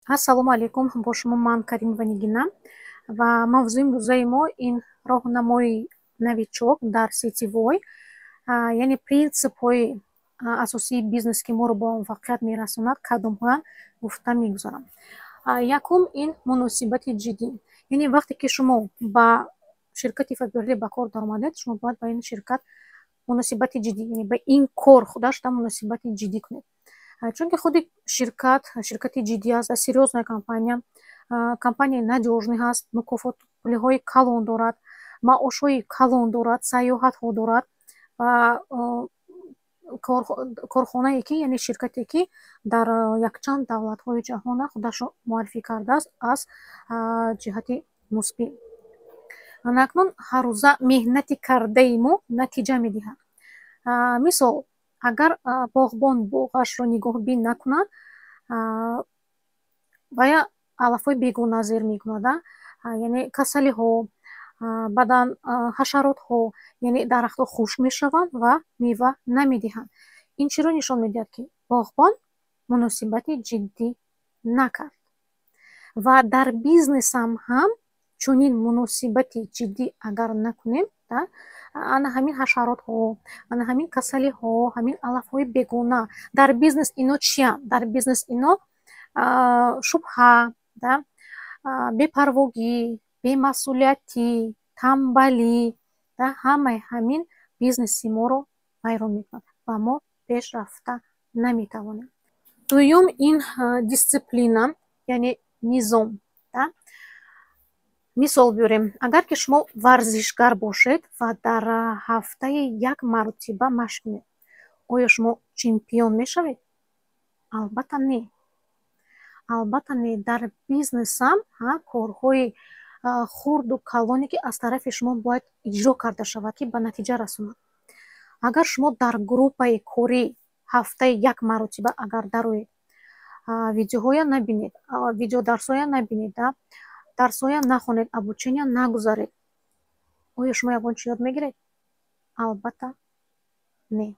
Ассалому алайкум, бо шумо ман Каримова Нигина ва мавзӯи имрӯзаи мо ин роҳнамои новичок дар сетевой, яъне принсипҳои асосии бизнес, ки моро ба муваффақият мерасонад, кадомҳоянд, гуфта мегузарам. Якум ин муносибати ҷиддӣ, яъне вақте ки шумо ба ширкати Фаберлик ба кор даромадед, шумо бояд ба ин ширкат муносибати ҷиддӣ, яъне ба ин кор худаш муносибати ҷиддӣ кунед, чунки худи ширкат ширкати ҷиддӣ аст, серьёзная компания, компанияи надёжный ҳаст, мукофотпулиҳои калон дорад, маошҳои калон дорад, сайёҳатҳо дорад ва корхонае ки, яъне ширкате ки дар якчанд давлатҳои ҷаҳона худашро муаррифӣ кардааст аз ҷиҳати мусбӣ. Акнун ҳаррӯза меҳнати кардаи мо натиҷа медиҳад. Мисол, агар боғбон боғашро нигоҳбин накунад, вая алафҳои бегона зер мекунад, яъне касалиҳо, баъдан ҳашаротҳо, яъне дарахтҳо хушк мешаванд ва мева намедиҳанд. Ин чиро нишон медиҳад, ки боғбон муносибати ҷиддӣ накард. Ва дар бизнесам ҳам чунин муносибати ҷиддӣ агар накунем, ана ҳамин ҳашаротҳо, ана ҳамин касалиҳо, ҳамин алафҳои бегона дар бизнес ино чиянд? Дар бизнес ино шубҳа, бепарвогӣ, бемасъулиятӣ, тамбалӣ, ҳамаи ҳамин бизнеси моро вайрон мекунад ва мо пеш рафта наметавонем. Дуюм ин дисциплина, яъне низом. Мисол биёрем, агар ки шумо варзишгар бошед ва дар ҳафтаи як маротиба машқ кунед, оё шумо чемпион мешавед? Албатта не, албатта не. Дар бизнесам корҳои хурду калоне ки аз тарафи шумо бояд иҷро карда шавад, ки ба натиҷа расонад. Агар шумо дар группаи корӣ ҳафтаи як маротиба агар дароед, видеоҳоя набинед, видеодарсҳоя набинед, дарсҳоя нахонед, обучения нагузаред, оё шумо ягон чӣ ёд мегиред? Албатта не.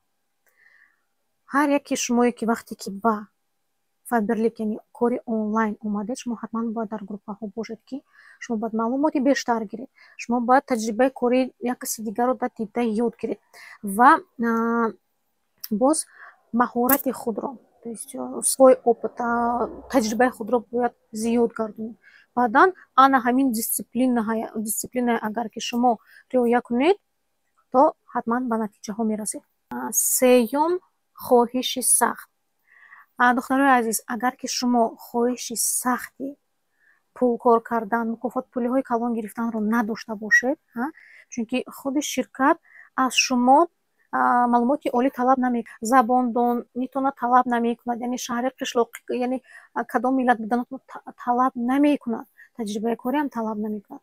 Ҳар яке шумое ки вақте ки ба Фаберлик, яъне кори онлайн омадед, шумо ҳатман бояд дар группаҳо бошед, ки шумо бояд маълумоти бештар гиред, шумо бояд таҷрибаи кори як каси дигарро дида ёд гиред ва боз маҳорати худро, то есть свой опыт, таҷрибаи худро бояд зиёд гардонед. Баъдан ана ҳамин дисциплина агар ки шумо риоя кунед, то ҳатман ба натиҷаҳо мерасед. Сеюм, хоҳиши сахт. Духтарои азиз, агар ки шумо хоҳиши сахти пул кор кардан, мукофотпулиҳои калон гирифтанро надошта бошед, чунки худи ширкат аз шумо маълумоти олӣ талаб намекунад, забондонитона талаб намекунад, яъне шаҳри, қишлоқи, яъне кадом миллат буданатон талаб намекунад, таҷрибаи кориам талаб намекунад,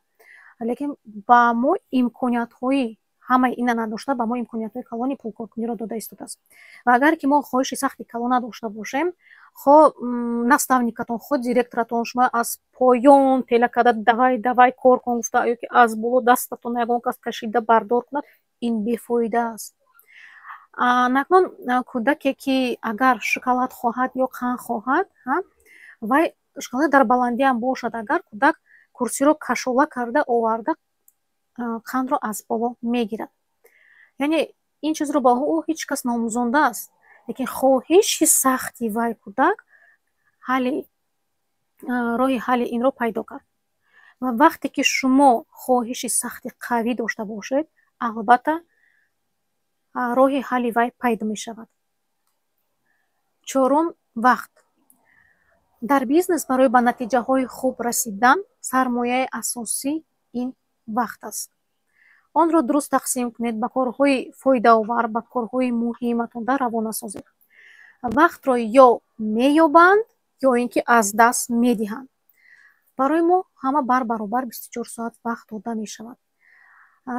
лекин ба мо имкониятҳои ҳамаи ина надошта, ба мо имкониятҳои калони пулкоркуниро дода истодааст. Ва агар ки мо хоҳиши сахти калон надошта бошем, хо наставникатон, хо директоратон шумо аз поён тела карда «давай, давай, кор кун» гуфта, ё ки аз боло дастатон ягон кас кашида бардор кунад, ин бефоида аст. Акнун кӯдаке ки агар шоколад хоҳад ё қанд хоҳад, вай шоколад дар баландиам бошад, агар кӯдак курсиро кашола карда оварда қандро аз боло мегирад. Яъне ин чизро ба ӯ ҳеҷ кас наомӯзондааст, лекин хоҳиши сахти вай кӯдак ҳалли роҳи ҳалли инро пайдо кард. Ва вақте ки шумо хоҳиши сахти қавӣ дошта бошед, албатта роҳи ҳалли вай пайдо мешавад. Чорум, вақт. Дар бизнес барои ба натиҷаҳои хуб расидан сармояи асосӣ ин вақт аст. Онро дуруст тақсим кунед, ба корҳои фоидаовар, ба корҳои муҳиматон равона созед. Вақтро ё меёбанд, ё ин ки аз даст медиҳанд. Барои мо ҳама барбаробар 24 соат вақт дода мешавад.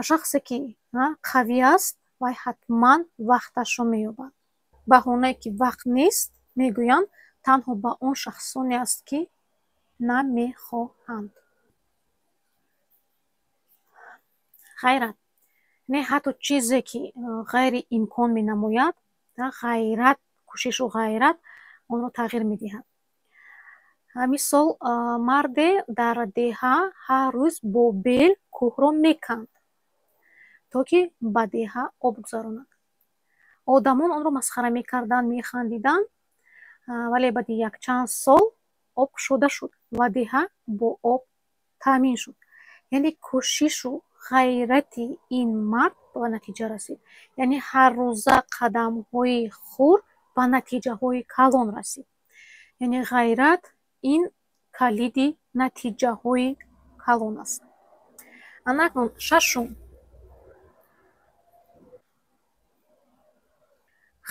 Шахсе ки қавӣ аст, вай ҳатман вақташро меёбад. Баҳонае ки вақт нест мегӯянд, танҳо ба он шахсоне аст, ки намехоҳанд. Ғайрат, не ҳатто чизе ки ғайриимкон менамояд, ғайрат, кӯшишу ғайрат онро тағйир медиҳад. Мисол, марде дар деҳа ҳар рӯз бо бел кӯҳро меканд, то ки ба деҳа об гузаронад. Одамон онро масхара мекарданд, механдиданд, вале баъди якчанд сол об кушода шуд ва деҳа бо об таъмин шуд. Яъне кӯшишу ғайрати ин мард ба натиҷа расид. Яъне ҳаррӯза қадамҳои хурд ба натиҷаҳои калон расид. Яъне ғайрат ин калиди натиҷаҳои калон аст. Ана акнун шашум.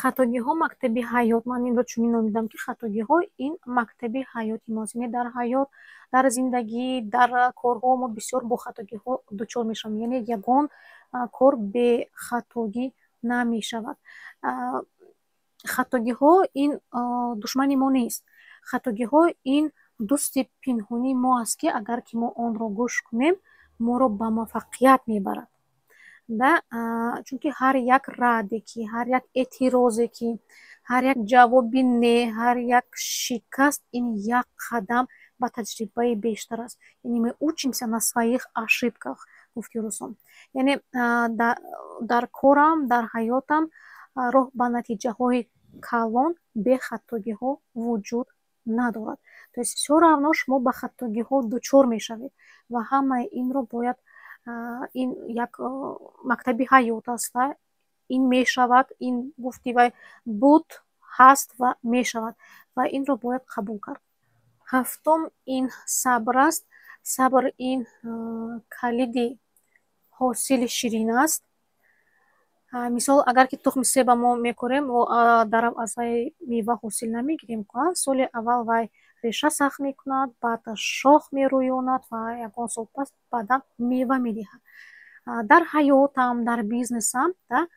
Хатогиҳо мактаби ҳаёт. Ман инро чунин номидам, ки хатогиҳо ин мактаби ҳаёти мост. Яъне дар ҳаёт, дар зиндагӣ, дар корҳо мо бисёр бо хатогиҳо дучор мешавем. Яъне ягон кор бехатогӣ намешавад. Хатогиҳо ин душмани мо нест. Хатогиҳо ин дӯсти пинҳонии мо аст, ки агар ки мо онро гӯш кунем, моро ба муваффақият мебарад. Да, чунки ҳар як радде ки, ҳар як эътирозе ки, ҳар як ҷавоби не, ҳар як шикаст ин як қадам ба таҷрибаи бештар аст. Яъне мы учимся на своих ошибках, гуфти русон. Яъне дар корам, дар ҳаётам роҳ ба натиҷаҳои калон бехатогиҳо вуҷуд надорад. То есть всё равно шумо ба хатогиҳо дучор мешавед ва ҳамаи инро бояд, ин як мактаби ҳаёт аст, ин мешавад, ин гуфти вай буд, ҳаст ва мешавад ва инро бояд қабул кард. Ҳафтум ин сабр аст. Сабр ин калиди ҳосили ширин аст. Мисол, агар ки тухми себа мо мекорем, мо дарав аз вай мева ҳосил намегирем. Соли аввал вай реша сахт мекунад, баъд шох мерӯёнад ва ягон сол пас баъдан мева медиҳад. Дар ҳаётам, дар бизнесам, да,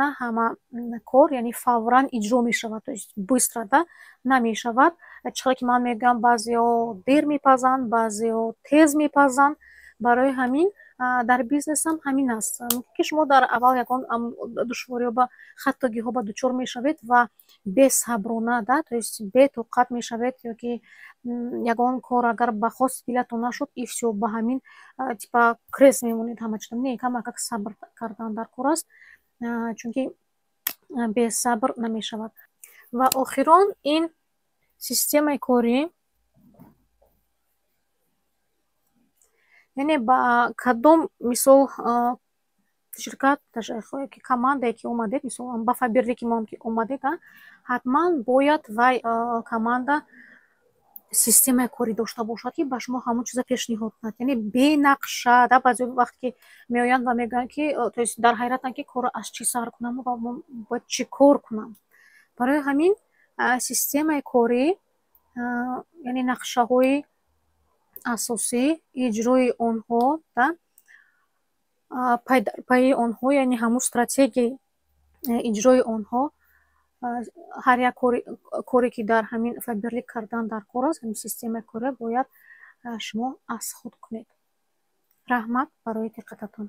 на ҳама кор, яъне фавран иҷро мешавад, то есть быстро, да, намешавад. Чӣ ки ман мегӯям, баъзеҳо дер мепазанд, баъзеҳо тез мепазанд. Барои ҳамин дар бизнесам ҳамин аст. Мумкин ки шумо дар аввал ягон душвориҳо ба хатогиҳо ба дучор мешавед ва бесаброна, да, то есть бетоқат мешавед, ё ки ягон кор агар ба хости дилатон нашуд, и всё, ба ҳамин типа крест мемонед ҳама чиза. Не, камакак сабр кардан дар кор аст, чунки бесабр намешавад. Ва охирон ин системаи корӣ. Яъне ба кадом, мисол, ширкат ки командае ки омадед, мисол ба Фаберлики мо ки омадед, ҳатман бояд вай команда системаи корӣ дошта бошад, ки ба шумо ҳамон чиза пешниҳод кунад. Яъне бенақша, да, баъзе вақт ки меоянд ва мегӯянд ки, то есть дар ҳайратанд, ки корро аз чӣ сар кунам ва бояд чӣ кор кунам. Барои ҳамин системаи корӣ, яъне нақшаҳои асосӣ, иҷрои онҳо, да, пайдарпайи онҳо, яъне ҳамун стратегияи иҷрои онҳо, ҳар як коре ки дар ҳамин Фаберлик кардан дар кор аст, ҳамин системаи корӣ бояд шумо аз худ кунед. Раҳмат барои диққататон.